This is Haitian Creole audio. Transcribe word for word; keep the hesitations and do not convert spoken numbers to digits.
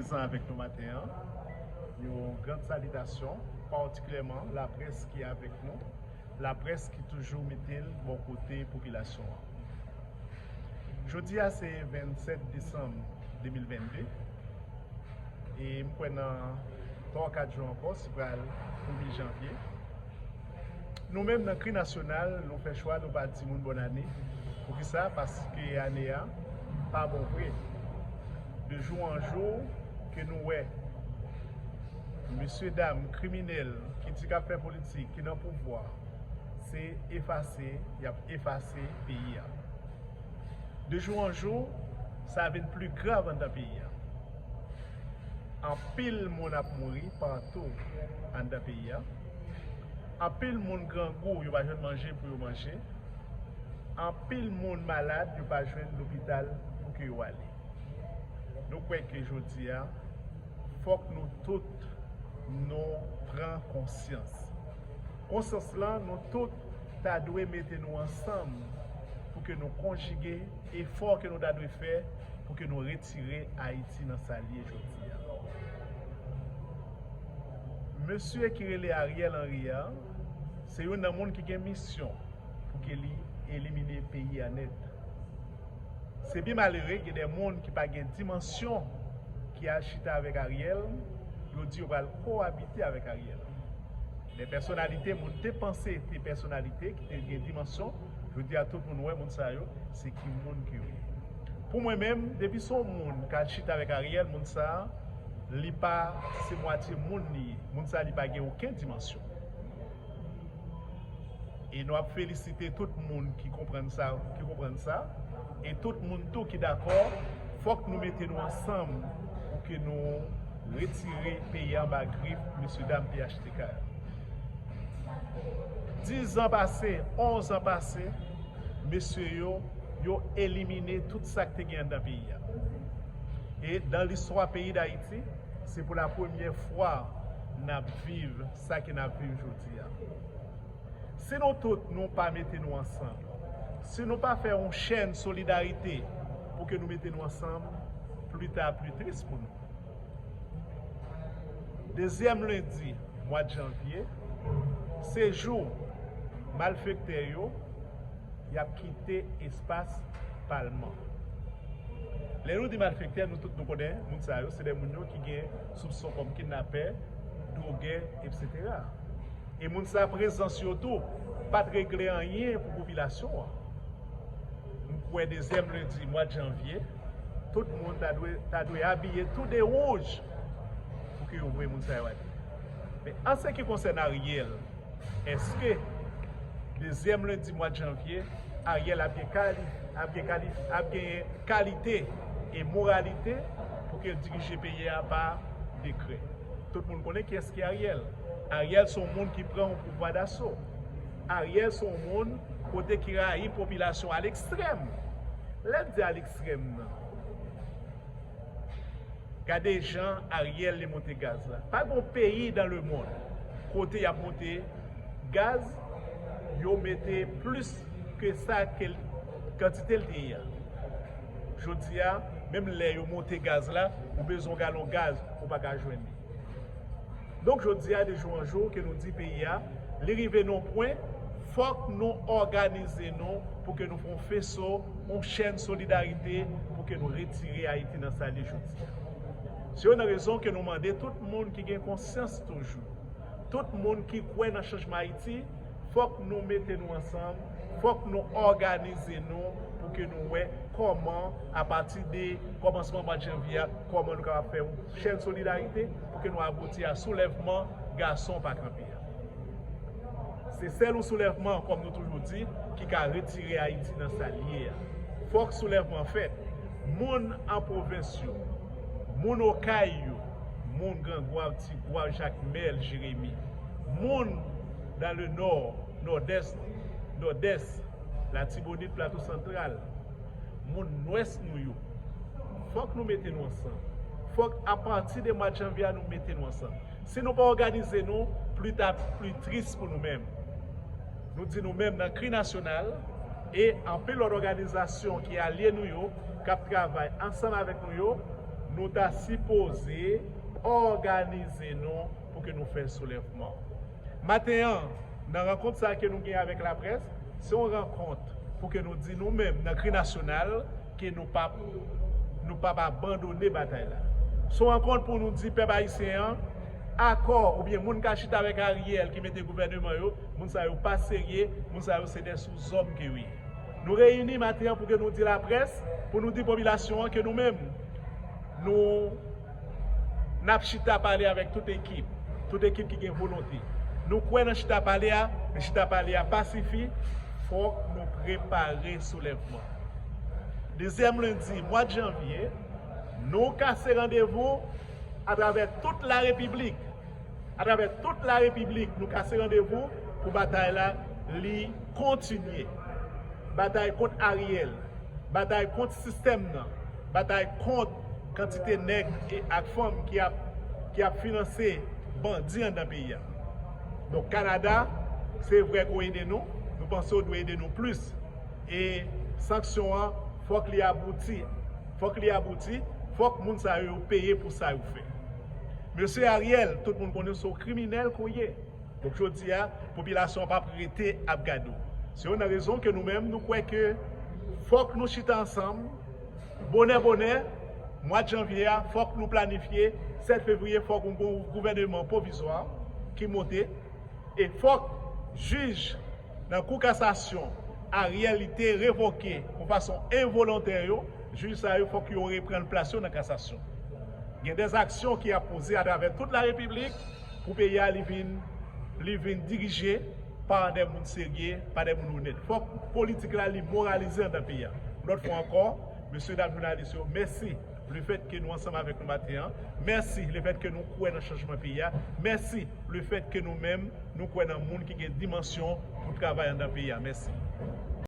Prezan avèk nou maten an. Yon gran salitasyon, patikilyèman laprès ki avèk nou, laprès ki toujou mete l bò kote popilasyon an. Jodi a se vennsèt desanm de mil vennde, e m kwè nan twa kat jou ankò, si pral premye janvye, nou menm nan Kri Nasyonal, nou fè chwa, nou pa di moun bòn ane. Poukisa? Paske ane a pa bon vre. De jou an jou, ke nou wè mesye dam kriminèl ki di k ap fè politik, ki nan pouvwa, se efase y ap efase peyi a. De jou an jou, sa vin pli grav anndan peyi a. Anpil moun ap mouri patou anndan peyi a. Anpil moun grangou, yo pa jwenn manje pou yo manje. Anpil moun malad, yo pa jwenn lopital pou ke yo ale. Nou kwè ke jodi a, fòk nou tout nou pran konsyans. Konsyans lan, nou tout ta dwe mete nou ansanm pou ke nou konjige efò ke nou ta dwe fè pou ke nou retire Ayiti nan sa l ye jodi a. Mesye ki rele Ariel Henry a, se youn nan moun ki gen misyon pou ke li elimine peyi a nèt. Se byen malere, gen de moun ki pa gen dimansyon ki al chita avèk Ariel, yo di yo pral kowabite avèk Ariel. De pèsonalite, moun te panse te pèsonalite ki te gen dimansyon, jodi a tout moun wè moun sa yo, se ki moun ke yo ye. Pou mwen menm, depi se yon moun k al chita avèk Ariel, moun sa, li pa, se mwatye moun li ye. Moun sa, li pa gen okenn dimansyon. E nou ap felisite tout moun ki konprann sa, ki konprann sa, e tout moun tou ki dakò, fòk nou mete nou ansanm pou ke nou retire peyi a anba grif mesye dam P H T K yo. Diz an pase, onz an pase, mesye yo, yo elimine tout sa k te gen anndan peyi a. E dan listwa peyi Dayiti, se pou la premyè fwa n ap viv sa ke n ap viv jodi a. Si nou tout nou pa mete nou ansanm, si nou pa fè yon chèn solidarite pou ke nou mete nou ansanm, pli ta pli tris pou nou. Dezyèm lendi mwa janvye, se jou malfektè yo y ap kite espas palman. Lè nou di malfektè, nou tout nou konnen moun sa yo, se de moun yo ki gen soupson kòm kidnapè, dwogè, etsetera. E moun sa, prezans yo tou pa t regle anyen pou popilasyon an. M kwè dezyèm lendi mwa janvye, tout moun ta dwe, ta dwe abiye tou de wouj pou ke yo voye moun sa yo ale. Men an se ki konsène Ariel, èske dezyèm lendi mwa janvye, Ariel ap gen kali-, ap gen kali-, ap gen kalite e moralite pou ke l dirije peyi a pa dekrè? Tout moun konnen kiyès ki Ariel. Ariel se yon moun ki pran yon pouvwa daso. Ariel se yon moun kote ki rayi popilasyon a lekstrèm. Lè m di a lekstrèm nan, gade jan Ariel li monte gaz la. Pa gen yon peyi dans le monde kote y ap monte gaz, yo mete plis ke sa ke l, kantite l te ye a. Jodi a, menm lè yo monte gaz la, ou bezwen yon galon gaz, ou pa ka jwenn li. Donk, jodi a, de jou an jou, ke nou di peyi a, li rive nan yon pwen, fòk nou òganize nou pou ke nou fè yon feso, yon chèn solidarite, pou ke nou retire Ayiti nan sa l ye jodi a. Se youn nan rezon ke nou mande tout moun ki gen konsyans toujou, tout moun ki kwè nan chanjman Ayiti, fòk nou mete nou ansanm, fòk nou òganize nou pou ke nou wè kòman, apati de kòmansman mwa janvye a, kòman nou kapab fè yon chèn solidarite pou ke nou abouti a soulèvman gason pa kanpe a. Se sèl yon soulèvman, kòm nou toujou di, ki ka retire Ayiti nan sa l ye a. Fòk soulèvman fèt. Moun an pwovens yo, moun Okay yo, moun Gran Gwav, Ti Gwav, Jakmèl, Jeremi, moun dans le Nord, Nòdès, Nòdès, Latibonit, Plato Santral, moun Nwès nou yo. Fòk nou mete nou ansanm. Fòk apati de mwa janvye a nou mete nou ansanm. Si nou pa òganize nou, pli ta pli tris pou nou menm. Nou di nou menm nan Kri Nasyonal e anpil lòt òganizasyon ki alye nou yo, k ap travay ansanm avèk nou yo, Nou ta sipoze òganize nou pou ke nou fè soulèvman. Maten an, nan rankont sa ke nou gen avèk laprès, se yon rankont pou ke nou di nou menm nan kri nasyonal ke nou p ap nou p ap abandone batay la. Se yon rankont pou nou di pèp ayisyen an, akò oubyen moun ka chita avèk Ariel ki mete gouvèneman yo, moun sa yo pa serye, moun sa yo se de souzòm ke yo ye. Nou reyini maten an pou ke nou di laprès, pou nou di popilasyon an ke nou menm, nou n ap chita pale avèk tout ekip, tout ekip ki gen volonte. Nou kwè nan chita pale a, men chita pale a pa sifi, fòk nou prepare soulèvman. Dezyèm lendi mwa de janvye, nou kase randevou atravè tout larepiblik. Atravè tout larepiblik, nou kase randevou pou batay la, li kontinye. Batay kont Ariel, batay kont sistèm nan, batay kont kantite nèg e ak fanm ki ap ki ap finanse bandi anndan peyi a. Donk Kanada, se vre ke w ede nou, nou panse w dwe ede nou plis. E sanksyon an, fòk li abouti. Fòk li abouti, fòk moun sa yo peye pou sa yo fè. Mesye Ariel, tout moun konnen se yon kriminèl ke w ye. Donk jodi a, popilasyon an p ap rete ap gade w. Se youn nan rezon ke nou menm nou kwè ke fòk nou chita ansanm, bonè bonè, mwa de janvye a, fòk nou planifye, sèt fevriye, fòk yon gou- gouvèneman pwovizwa ki monte, e fòk jij nan kou kasasyon Ariel li te revoke yon fason envolontè yo, jij sa yo fòk yo reprann plas yo nan kasasyon. Gen de aksyon ki ap poze atravè tout larepiblik pou peyi a li vin li vin dirije pa de moun serye, pa de moun onèt. Fòk politik la li moralize anndan peyi a. Yon lòt fwa ankò, mesye dam jounalis yo, mèsi lefèt ke nou ansanm avèk nou maten an. Mèsi lefèt ke nou kwè nan chanjman peyi a. Mèsi lefèt ke nou menm nou kwè nan moun ki gen dimansyon pou travay anndan peyi a. Mèsi.